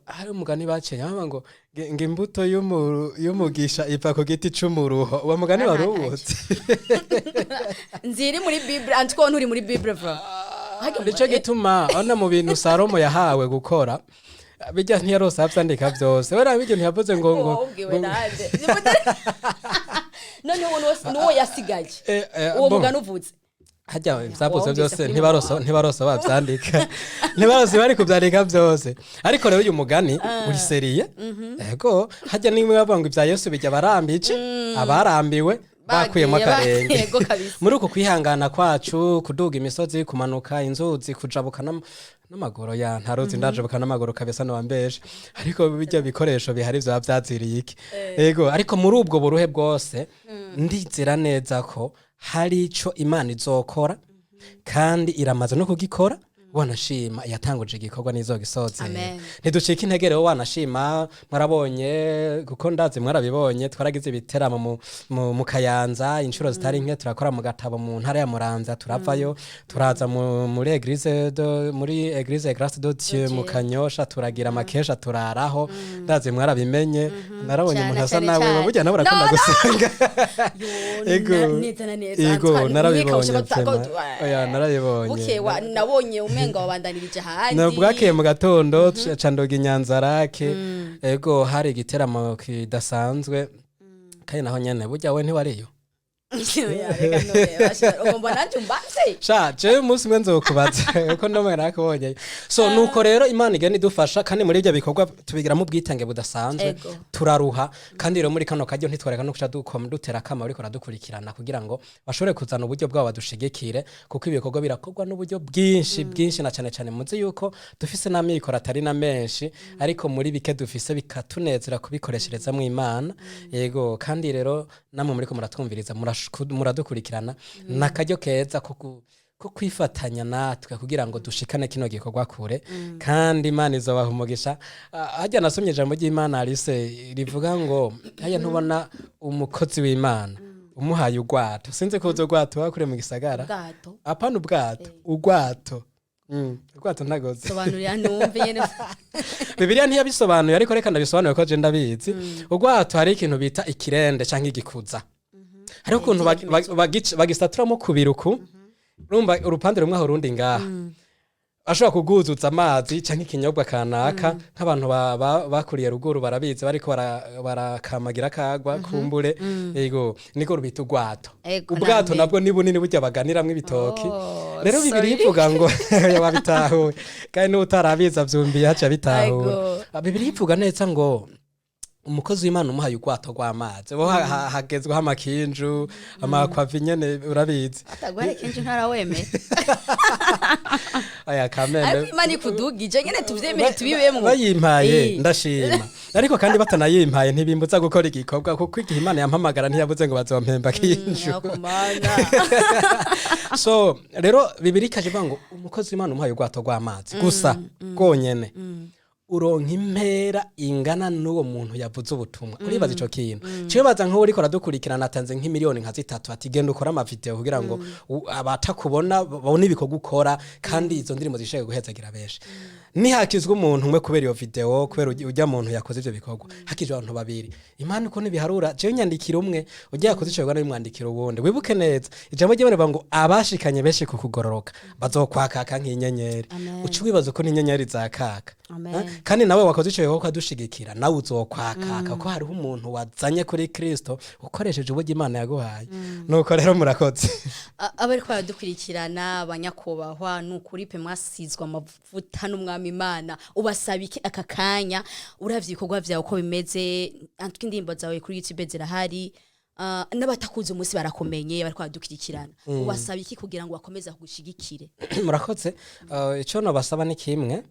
hari umugani baciye bavuga ngo ngo imbuto y'umugisha iva ku giti c'umuruho. Uwo mugani wari uwuzi? Nziri muri Bible, antuko nturi muri Bible va. Nico gituma ona mu bintu Salomo yahawe gukora bijya ntiyarose avyandika vyose, wera bijya ntiyavuze ngo Wabwiwe nande? None uwo nuwo yasigaye? Uwo Bon. mugani uvuze. Hajya ibyavuze Wumvise byose kuri ntibarose mama. Ntibarose bavyandika, ntibarose bari kuvyandika byose. Ariko rero uyu mugani uri sérieux. Ego, hajya nimwe bavuga ngo ibya Yesu bijya barambije abarambiwe bakuyemo Bagiye, akarenge. Yego kabisa. Muri uku kwihangana kwacu, kuduga imisozi, kumanuka inzuzi, kujabuka n'amaguru, ya ntaruzi ndajabuka n'amaguru kabisa nowambeje, ariko bijya bikoresho bihari vyaba vyaziriye iki. Ego, ariko muri ubwo buruhe bwose ndizera neza ko hari ico Imana izokora, kandi iramaze no kugikora. Wanashima yatanguje igikorwa n'izogisozera. Amen. Ntiducika intege rero. Wanashima mwarabonye, kuko ndazi mwarabibonye, twaragize ibiteramo mu Kayanza inshuro zitari nke, turakora mu Gatabo mu ntara ya Muramvya, turavayo turaza muri église Grâce de Dieu mu Kanyosha, turagira amakesha turaraho. Ndazi mwarabimenye, narabonye Cyane, umuntu asa cyane, nawe cyane. burya nawe urakunda No, no. gusenga. Ego. Neza na neza. Ego, Antoine, narabibonye. mwika. Vraiment. Oya, narabibonye. Buke nabonye umenga wabandanirije ahandi. Na bwakeye mu gatondo ca ndoga Inyanzarake. Ego, hari igiteramo kidasanzwe kandi naho nyene burya we ntiwariyo. Oya, reka none, basha, ugomba nanje umbaze. Sha, jewe umunsi umwe nzokubaza kuko ndamwe nakubonye. So nuko rero Imana igenda idufasha, kandi muri ibyo bikorwa tubigiramo ubwitange budasanzwe. Turaruha, kandi rero muri kano karyo ntitwareka no kuca dutera akama ariko aradukurikirana kugira ngo bashobore kuzana uburyo bwabo badushigikire, kuko ibikorwa birakorwa n'uburyo bwinshi bwinshi, na cane cane muzi yuko dufise n'amikoro atari na menshi, ariko muri bike dufise bikatunezera kubikoresherezamwo Imana. Yego, kandi rero namwe muriko muratwumviriza, muradukurikirana, ni akaryo keza ko Ko kwifatanya natwe kugira ngo dushikane kino gikorwa kure, kandi Imana izobaha umugisha. Ah, harya nasomye ijambo ry'Imana, Alice, rivuga ngo hajya ntubona umukozi w'Imana umuhaye urwato. Sinzi ko uzi urwato wakure mu gisagara. Ubwato? Apana ubwato, urwato. Urwato ntagoze. Sobanurira numve nyene. Bibiliya ntiyabisobanuye, ariko reka ndabisobanuye ko je ndabizi. Urwato, hari ikintu bita ikirende canke igikuza. Hariho ukuntu bagisaturamo kubiri uku. Urumva urupande rumwe aho, urundi ngaha. Ashobora kuguzuza amazi canke ikinyobwa kanaka, nk'abantu bakuriye ruguru barabizi, bariko barakamagira kagwa kumbure. Yego, niko rubita urwato. Ego, ubwato namenye. Nabwo ni bunini burya baganiramwo ibitoki. Oh, Rero sorry. Bibiliya ivuga ngo, wabitahuye kandi n'utarabizi avyumviye haca bitahura. Ego. Ah, Bibiliya ivuga neza ngo umukozi w'Imana umuhaye urwato rw'amazi, bo hagezweho amakinju, amakwavi nyene, urabizi. Ataguhaye kenshi ntarawemera. Aya kameme. Ariko Imana ikudugije nyene tuvyemere, tubibemwo. Bayimpaye ndashima, ariko kandi batanayimpaye ntibimbuza gukora igikorwa, kuko igihe Imana yampamagara ntiyabuze ngo bazompemba kinju. Ako Mana. So rero Bibiliya ikaje ivuga ngo umukozi w'Imana umuhaye urwato rw'amazi gusa rwonyene, uronka impera ingana n'uwo muntu yavuze ubutumwa. Uribaza ico kintu? Cibaza nk'uwo uriko aradukurikirana atanze nk'imiliyoni nka 3 ati: "Genda ukore amavideo kugira ngo abatakubona babone ibikorwa ukora, kandi izo ndirimbo zishobore guhezagira benshi." Nihakizwa umuntu umwe kubera iyo video, kubera ujya muntu yakoze ivyo bikorwa, hakijwe abantu babiri. Imana uko ntibiharura. Jewe nyandikira umwe, ujya yakoze ico gikorwa nawe uwundi. Wibuke neza ijambo ry'Imana rivuga ngo abashikanye benshi ku kugororoka bazokwakaka nk'inyenyeri. Amen. Uca wibaza uko n'inyenyeri zakaka. Amen. Eh? Kandi nawe wakoze ico gikorwa ukadushigikira, nawe uzokwakaka, kuko hariho umuntu wazanye kuri Kristo ukoresheje uburyo Imana yaguhaye. Nuko rero murakoze. Abariko baradukurikirana, abanyakubahwa, ni ukuri pe mwasizwe amavuta n'Umwami Imana. Ubasaba iki aka kanya, uravye ibikorwa vyawe uko bimeze? Antwe indirimbo zawe kuri YouTube zirahari. Ah, n'abatakuzi umunsi barakumenye, bariko baradukurikirana, ubasaba iki kugira ngo bakomeze kugushigikire? Murakoze. Ico nobasaba ni kimwe.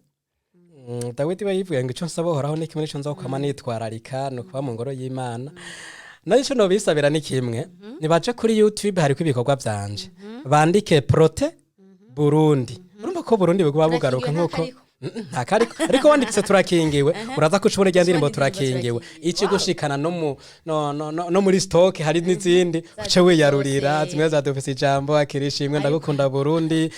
Dawidi we yivuye ngo: "Ico nsaba Uhoraho ni kimwe, nico nzokwama nitwararika, ni ukuba mu ngoro y'Imana." Nayo ico nobisabira ni kimwe: nibaje kuri YouTube, hariko ibikorwa vyanje, bandike Prote Burundi. Urumva ko Burundi buguma bugaruka. Turakingiwe. Nkuko Ntakariko. Ntakariko, ariko wanditse "Turakingiwe", uraza ko ucubona irya ndirimbo. Ucubona indirimbo. "Turakingiwe". "Turakingiwe". Ikigushikana no mu no, no, no, no muri stock hari n'izindi, uce wiyarurira. Zose. Zimwe zadufise ijambo akirishimwe, "Ndagukunda Burundi",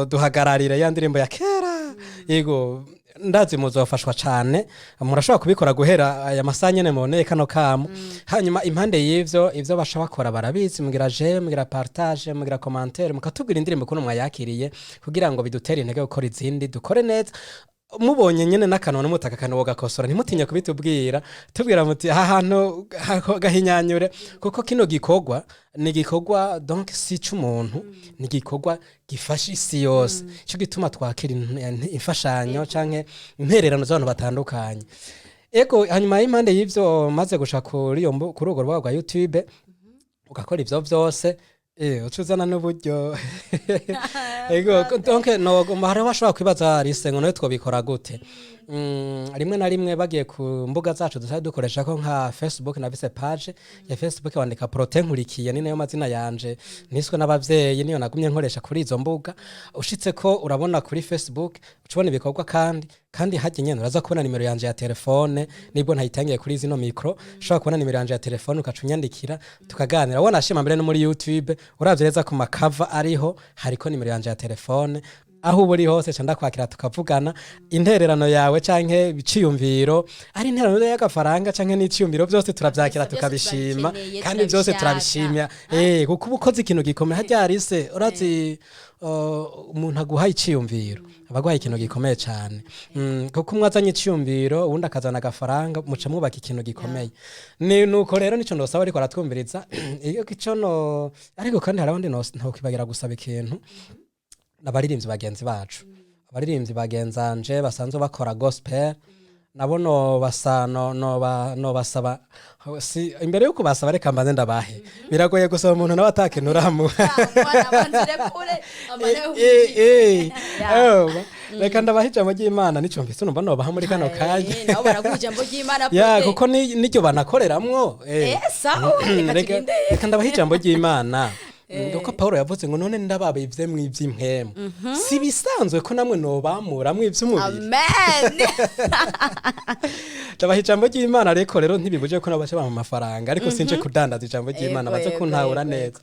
"Duhagararire", ya ndirimbo ya kera. Yego, ndazi muzofashwa cane. Murashobora kubikora guhera aya masaha nyene muboneye kano kamo. Hanyuma impande y'ivyo, ivyo basha bakora barabizi: mugira j'aime, mugira partage, mugira commentaire, mukatubwira indirimbo ukuntu mwayakiriye, kugira ngo bidutere intege gukora izindi, dukore neza. Mubonye nyene n'akantu n'umutaka akantu gakosora, ntimutinye kubitubwira. Tubwira muti: "Aha hantu gahinyanyure", kuko kino gikorwa ni igikorwa, donc si c'umuntu, ni igikorwa gifasha isi yose. Ico gituma twakira imfashanyo canke intererano z'abantu batandukanye. Ego, hanyuma y'impande y'ivyo, maze gushaka kuri iyo kuri urwo rubuga rwa YouTube, ugakora ivyo vyose, uca uzana n'uburyo. Ego, donc no hari bashobora kwibaza rise ngo nawe twobikora gute. Rimwe na rimwe bagiye ku mbuga zacu dusanzwe dukoresha ko nka Facebook, nafise page ya Facebook, wandika Prote Nkurikiye, ni nayo mazina yanje niswe n'abavyeyi, niyo nagumye nkoresha kuri izo mbuga. Ushitse ko urabona kuri Facebook, ucubona ibikorwa, kandi hajya nyene uraza kubona nimero yanje ya telefone. Nibwo ntayitangiye kuri zino micro, ushobora kubona nimero yanje ya telefone ukaca unyandikira tukaganira. Wona shima mbere no muri YouTube, uravye neza ku makava ariho, hariko nimero yanje ya telefone. Aho uba uri hose ca ndakwakira tukavugana. Intererano yawe canke iciyumviro, ari intererano y'agafaranga canke n'iciyumviro, byose turavyakira. Byose. Tukabishima. Turabikeneye. Kandi byose Turabishaka. turabishimya, kuko uba ukoze ikintu gikomeye. Harya rise urazi, umuntu aguhaye iciyumviro aba aguhaye ikintu gikomeye cane. Kuko umwe azanye iciyumviro, uwundi akazana agafaranga, muca mwubaka ikintu gikomeye. Ni nuko rero nico ndosaba ariko aratwumviriza iyo ico no. Ariko kandi hari abandi ntokwibagira gusaba ikintu, abaririmbyi bagenzi bacu, abaririmbyi bagenzanje basanzwe bakora gospel, nabo no basa no no ba no basaba. Si imbere yo kubasaba, reka mbanze ndabahe. Biragoye gusaba umuntu nawe atakintu uramuha. Reka ndabaha ijambo ry'Imana, nico mfise numva nobaha muri kano kanya. Nabo baraguha ijambo ry'Imana. Ya. Prote. Kuko niryo banakoreramwo. Sawa, reka Reka turinde. reka ndabaha ijambo ry'Imana. Kuko Paulo yavuze ngo none ndababivye mw'ivy'impwemu, si bisanzwe ko namwe nobamuramwo ivy'umubiri. Amen. Ndabaha ijambo ry'Imana, ariko rero ntibibuje ko nabo baca bampa amafaranga, ariko sinje kudandaza ijambo ry'Imana. Baze kuntahura neza.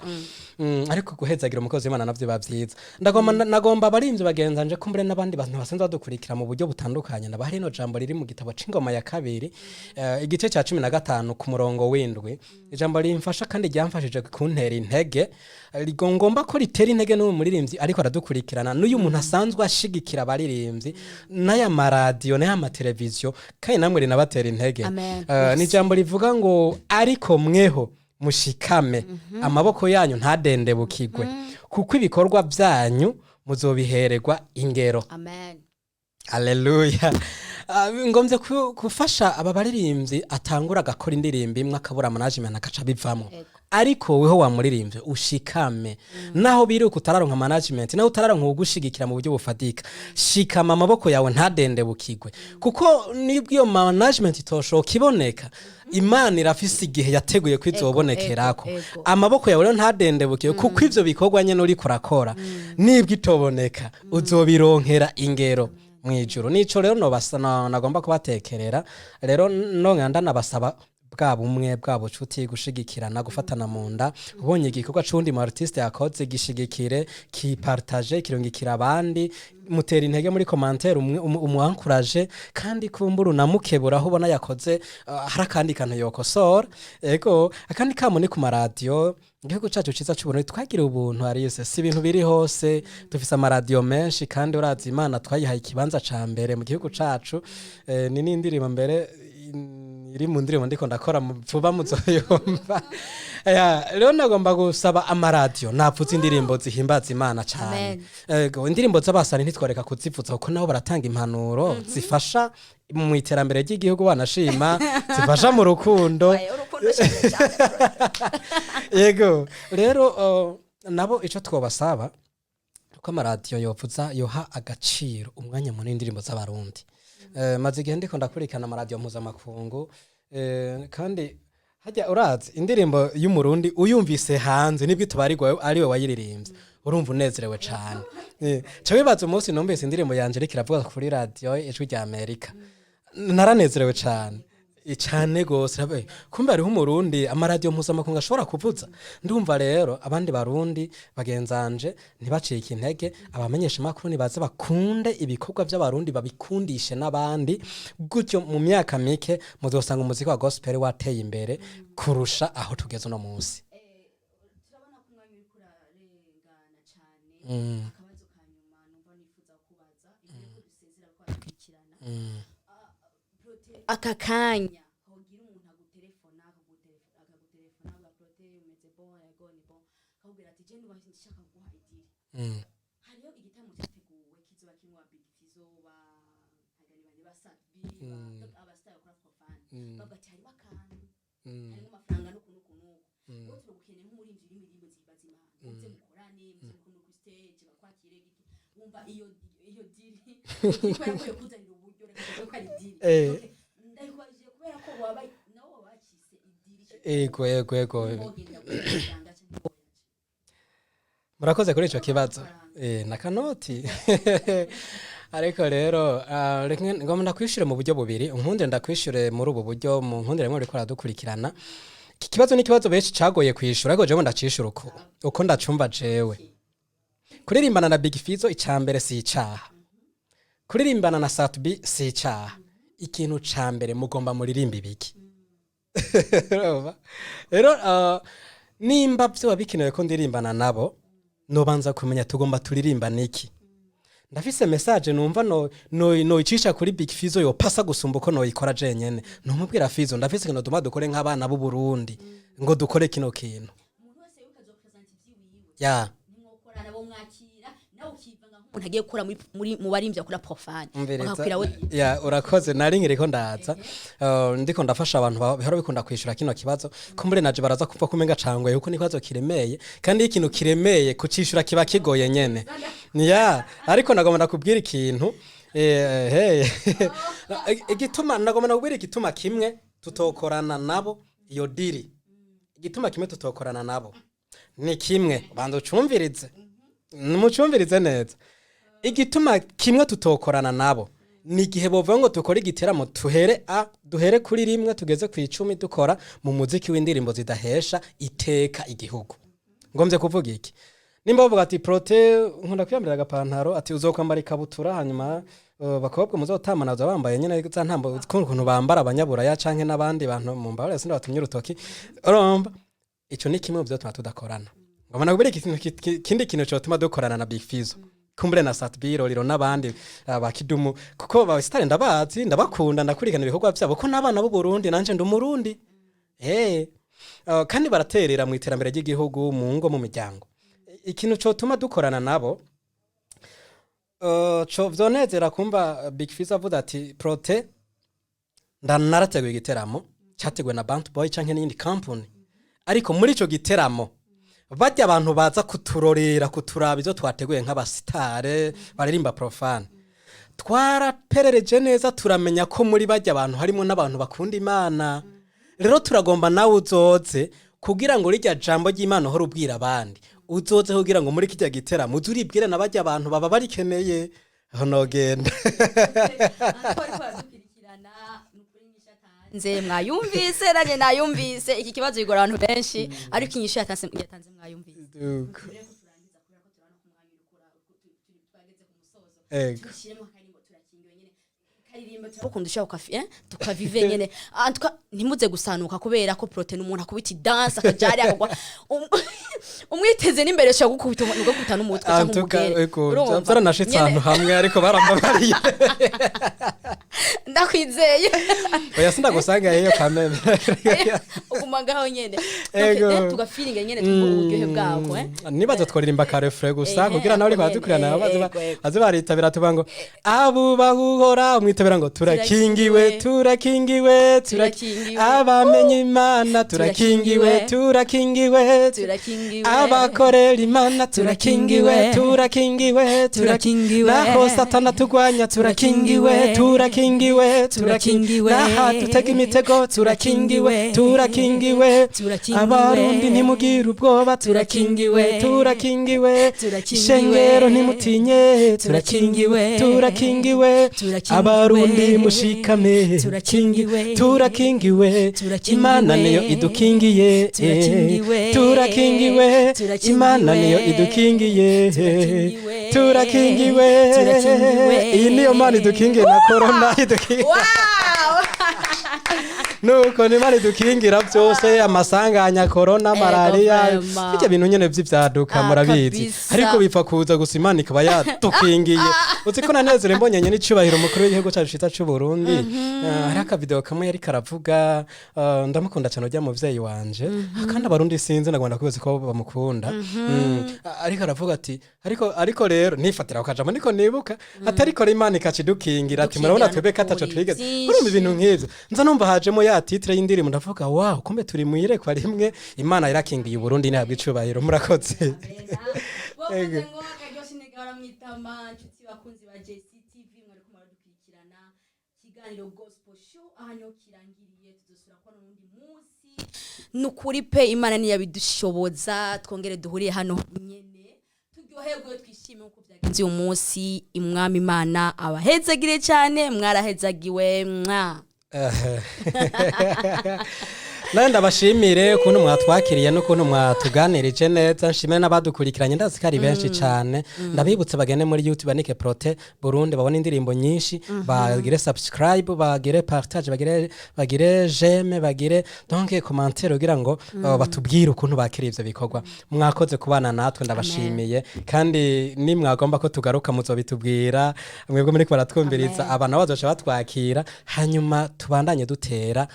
Ariko guhezagira umukozi w'Imana navyo biba vyiza. Ndagomba, nagomba abarimvyi bagenzanje, kumbure n'abandi bantu basanzwe badukurikira mu buryo butandukanye, ndabaha rino jambo riri mu gitabo c'Ingoma ya Kabiri, igice ca 15 ku murongo w'7. Ijambo rimfasha kandi ryamfashije kuntera intege, ngomba ko ritera intege n'uyu muririmbyi ariko aradukurikirana, n'uyu muntu asanzwe ashigikira abaririmbyi n'aya maradiyo n'aya mateleviziyo, kandi namwe rinabatera intege. Amen. Ni ijambo rivuga ngo: "Ariko mweho mushikame, amaboko yanyu ntadendebukirwe, kuko ibikorwa byanyu muzobihererwa ingero." Amen. Aleluya. Ngombye gufasha aba baririmbyi atangura agakora indirimbo imwe, akabura management, agaca bivamo. Ariko weho wa muririmbyi, ushikame naho biri uko utararonka management, naho utararonka ugushigikira mu buryo bufatika. Shikama, amaboko yawe ntadendebukirwe, kuko nibwo iyo management itoshoka iboneka, Imana irafise igihe yateguye ko izobonekerako. Amaboko yawe rero ntadendebukiwe, kuko ivyo bikorwa nyene uriko urakora, nibwo itoboneka, uzobironkera ingero mwijuru. Nico rero nobasa nagomba kubatekerera. Rero nongera ndanabasaba bwa bumwe, bwa bucuti, gushigikirana, gufatana mu nda. Ubonye igikorwa c'uwundi mu artiste yakoze, gishigikire, kipartage, kirungikira abandi, mutera intege muri commentaire, umwankuraje, kandi kumbura unamukebura aho ubona yakoze, hari akandi kantu yokosora. Ego, akandi kamo ni ku maradiyo. Igihugu cacu ciza c'Uburundi twagira ubuntu arise, si ibintu biri hose. Dufise amaradiyo menshi, kandi urazi Imana twayihaye ikibanza ca mbere mu gihugu cacu. Ni n'indirimbo mbere iri mu ndirimbo ndiko ndakora vuba muzoyumva. Rero nagomba gusaba amaradiyo navuze indirimbo zihimbaza Imana cane. Amen. Ego, indirimbo z'abasani ntitwareka kuzivuza, kuko nabo baratanga impanuro zifasha mu iterambere ry'igihugu, wanashima zifasha mu rukundo. Urukundo cyane cyane. Yego, rero nabo ico twobasaba ko amaradiyo yovuza, yoha agaciro umwanya munini indirimbo z'Abarundi. Maze igihe ndiko ndakurikirana amaradiyo mpuzamakungu, kandi hajya urazi indirimbo y'Umurundi uyumvise hanze, nibwo itubarirwa ariwe wayiririmbye, urumva unezerewe cane. Ca wibaza umunsi numvise indirimbo yanje iriko iravuga kuri radiyo Ijwi rya Amerika, naranezerewe cane cane gose. Kumbe hariho Umurundi amaradiyo mpuzamakungu ashobora kuvuza. Ndumva rero abandi Barundi bagenzanje ntibacike intege. Abamenyesha makuru nibaze bakunde ibikorwa by'Abarundi, babikundishe n'abandi. Gutyo mu myaka mike muzosanga umuziki wa gospel wateye imbere kurusha aho tugeze uno munsi. Turabona ko umwanya uriko urarengana cyane. Akabazo ka nyuma numva nifuza kubaza imbere ko dusezera ko bakurikirana aka kanya, hogira umuntu agutelefona, akagutelefona avuga: "Prote, umeze bon?" "Yego, ni bon." Akakubwira ati: "Je nuba nshaka kuguha i deal. Hariho igitaramo cyateguwe kizoba kirimo ba Big Fizzo, ba Hagani, bande ba Sat-B, ba abastar bakora profane." Bavuga ati: "Hariho akantu, harimo amafaranga n'uku n'uku n'uku. Wowe turagukeneye nk'umuririmbyi w'indirimbo zihimbaza Imana, muze mukorane, muze mukore kuri stage, bakwakire giki." Wumva iyo deal kubera ko yokuzanira uburyo, reka tuvuge ko ari deal. Okay, ndabikubajije kubera ko waba nawe waba wacise i deal ico. Ego. Wogenda kumusanga canke woyaje? Murakoze kuri ico kibazo. Na kanoti, ariko rero reka ngomba ndakwishyure mu buryo bubiri. Unkundire ndakwishyure muri ubu buryo, mu nkundire mwe uriko aradukurikirana. Iki kibazo ni ikibazo benshi cagoye kwishura, ariko jewe ndacishura uko ndacumva jewe. Kuririmbana na Big Fizzo, icambere si icaha. Kuririmbana na Sat-B si icaha. Ikintu ca mbere, mugomba muririmba ibiki? Urumva? Rero nimba vyoba bikenewe ko ndirimbana nabo, nobanza kumenya tugomba turirimba niki. Ndafise message numva no no noyicisha kuri Big Fizzo yopasa gusumba uko noyikora jenyene. Numubwira: "Fizzo, ndafise ikintu duma dukore nk'abana b'u Burundi, ngo dukore kino kintu." Umuntu wese yuko azopresenta ivyiwiwe, nimwokorana, bo mwakira, nawe ukivanga nk'umuntu agiye gukora muri mu barimvyi bakora profane, Umviriza. bakakwira we. Ya, urakoze. Nari nkiriko ndaza. Ndiko ndafasha abantu bahora bikunda kwishura kino kibazo, kumbure naje baraza kumva kumenga cangwe, kuko ni kibazo kiremeye, kandi iyo ikintu kiremeye kucishura kiba kigoye nyene. Ya, ariko nagomba ndakubwira ikintu. Hey. Igituma nagomba ndakubwira, igituma kimwe tutokorana nabo iyo deal, igituma kimwe tutokorana nabo Ni kimwe, banza ucumvirize, mucumvirize neza. Igituma kimwe tutokorana nabo ni igihe bovuga ngo dukore igiteramo, tuhere a duhere kuri rimwe tugeze ku 10, dukora mu muziki w'indirimbo zidahesha iteka igihugu. Ngombye kuvuga iki? Nimba bavuga ati: "Prote, nkunda kwiyambarira agapantaro," ati: "Uzokwambara ikabutura, hanyuma bakobwa muzotamana baza bambaye nyene za ntambo ukuntu bambara abanyaburaya canke n'abandi bantu mu mbabare," sindi batumye urutoki. Urumva ico ni kimwe mu vyotuma tudakorana. Ngomba nakubwira ikintu kindi kintu cotuma dukorana na Big Fizzo, kumbure na Sat-B, Roriro n'abandi, ba Kidumu, kuko ba star ndabazi, ndabakunda, ndakurikirana ibikorwa vyabo, ko n'abana b'u Burundi, nanje ndi umurundi. Kandi baraterera mu iterambere ry'igihugu, mu ngo, mu miryango. Ikintu cotuma dukorana nabo, co vyonezera kumva Big Fizzo avuga ati: "Prote, ndanarateguye igiteramo cyateguwe na Bant Boy canke n'iyindi company, ariko muri ico giteramo bajya abantu baza kuturorera, kuturaba ivyo twateguye nk'abasitare baririmba profane, twaraperereje neza, turamenya ko muri bajya abantu harimo n'abantu bakunda Imana. Rero turagomba nawe uzoze kugira ngo rirya jambo ry'Imana uhore ubwira abandi, uzoze kugira ngo muri kijya giteramo uze uribwire na bajya abantu baba barikeneye." Aho nogenda. Nze mwayumvise, nanjye nayumvise. Iki kibazo bigora abantu benshi, ariko inyishu yatanze mwayumvise. Duko. Ego. Ukunda ushaka ukafi tukavive nyene. Ah, ntimuze gusanuka, kubera ko Prote umuntu akubita dance akajari akagwa. Umwiteze n'imbere ushobora gukubita, ugakubita n'umutwe cyangwa Antuka umugere. ego. Urumva? Byaranashitse Nyene, ahantu hamwe, ariko barambabariye. Ndakwizeye. Oya, sindagusanga iyo kameme. Uguma ngaho nyene. Ego. Donc, tugafiringa nyene, tukumva uburyohe bwako. Nibaza twaririmba ka refrain gusa Ehe, kugira nawe ariko ako baradukurikirana nyene, baze ego, ego. baze baritabira. Tuvuga ngo: "Abubaha Uhora," umwitabira ngo: "Turakingiwe, turakingiwe, Turakingiwe. turakingiwe, abamenye Imana turakingiwe, turakingiwe, Turakingiwe. abakorera Imana turakingiwe, turakingiwe, Turakingiwe. naho Satana tugwanya turakingiwe, turakingiwe, Turakingiwe. naha dutega imitego turakingiwe, turakingiwe, Turakingiwe. Abarundi ntimugire ubwoba, turakingiwe, turakingiwe, Turakingiwe. ishengero ntimutinye, turakingiwe, turakingiwe, Turakingiwe. abarundi mushikame, Turakingiwe. turakingiwe, Turakingiwe. Imana niyo idukingiye, Turakingiwe. turakingiwe, Turakingiwe. Imana niyo idukingiye, Turakingiwe. turakingiwe." Turakingiwe. Iyi niyo Mana idukingiye na corona idukingiye. Nuko ni Imana idukingira byose, amasanganya, corona, malaria, Vraiment. bijya bintu nyene vy'ivyaduka, Ah, murabizi. kabisa. Ariko bipfa kuza gusa Imana ikaba yadukingiye. Uzi ko nanezere mbonye nyene icubahiro umukuru w'igihugu cacu ciza c'u Burundi. Hari akavideo kamwe yariko aravuga, ndamukunda cane urya muvyeyi wanje, kandi Abarundi sinzi nagomba kubaza ko bamukunda. Ariko aravuga ati: ariko rero nifatira akajambo niko nibuka ati: "Ariko rero Imana ikacidukingira," ati: "Murabona twebwe ko ataco Nukuri, twigeze." vyinshi. Urumva ibintu nk'ivyo, nza numva hajemo ya titre y'indirimbo, ndavuga: "Wow, kumbe turi mu irekwa rimwe." Imana irakingiye Uburundi, ntabwo icubahiro. Murakoze. Bavuze ngo akaryoshye intege baramwitama. Inshuti bakunzi ba JCTV, mwariko muradukurikirana ikiganiro Gospel Show, aha niho kirangiriye. Tuzosubira kubona uwundi munsi. Ni ukuri pe, Imana niyabidushoboza twongere duhuriye hano nyene, turyoherwe, twishime nkuko byagenze uyu munsi. Imwami Imana abahezagire cyane. Mwarahezagiwe mwa. Nawe ndabashimire ukuntu mwatwakiriye n'ukuntu mwatuganirije neza. Nshimire n'abadukurikiranye, ndazi ko ari benshi cyane. Ndabibutse bagende muri YouTube bandike Prote Burundi, babone indirimbo nyinshi, bagire subscribe, bagire partage, bagire j'aime, bagire donc commentaire kugira ngo batubwire ukuntu bakiriye ivyo bikorwa. Mwakoze kubana natwe, ndabashimiye. Kandi nimwagomba ko tugaruka muzobitubwira mwebwe muri baratwumviriza. Aba nabo bazoca batwakira, hanyuma tubandanye dutera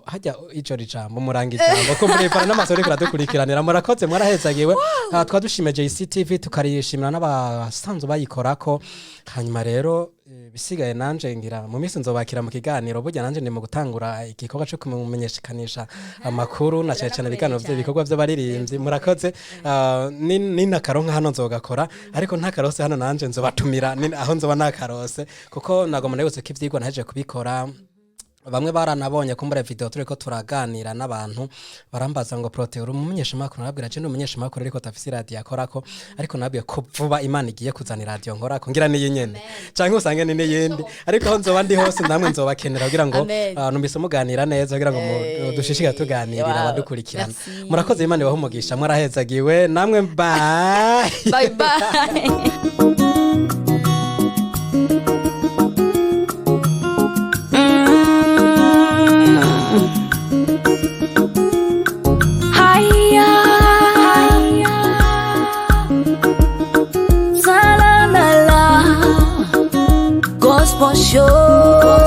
hajya ico rijambo muranga ijambo ko muri n'amaso ariko kuradukurikiranira. Murakoze, mwarahezagiwe. Twadushimiye JCTV, tukarishimira n'abasanzwe bayikorako. Hanyuma rero bisigaye nanje ngira mu minsi nzobakira mu kiganiro. Burya nanje ndi mu gutangura igikorwa cyo kumenyeshekanisha amakuru na cyane cyane ibiganiro by'ibikorwa by'abaririmbyi. Murakoze. Ni nakaronka hano nzogakora, ariko ntakarose hano nanje nzobatumira aho nzoba nakarose, kuko nagomba ndabutse ko ivyigwa nahejeje kubikora. Bamwe baranabonye kumbura video turiko turaganira n'abantu, barambaza ngo: "Prote, uri umumenyeshamakuru?" Nababwira: "Je ndi umumenyeshamakuru, ariko tafise radio akorako." Ariko nababwiye ko vuba Imana igiye kuzana radio nkorako, ngira niyi nyene canke usange ni n'iyindi, ariko aho nzoba ndi hose namwe nzobakenera kugira ngo Amen. Numvise muganira neza, kugira ngo dushishikare tuganirira abadukurikirana. Merci. Murakoze, Imana ibahe umugisha, mwarahezagiwe namwe. Bye. Bye bye. Haya, la la la, gospel show.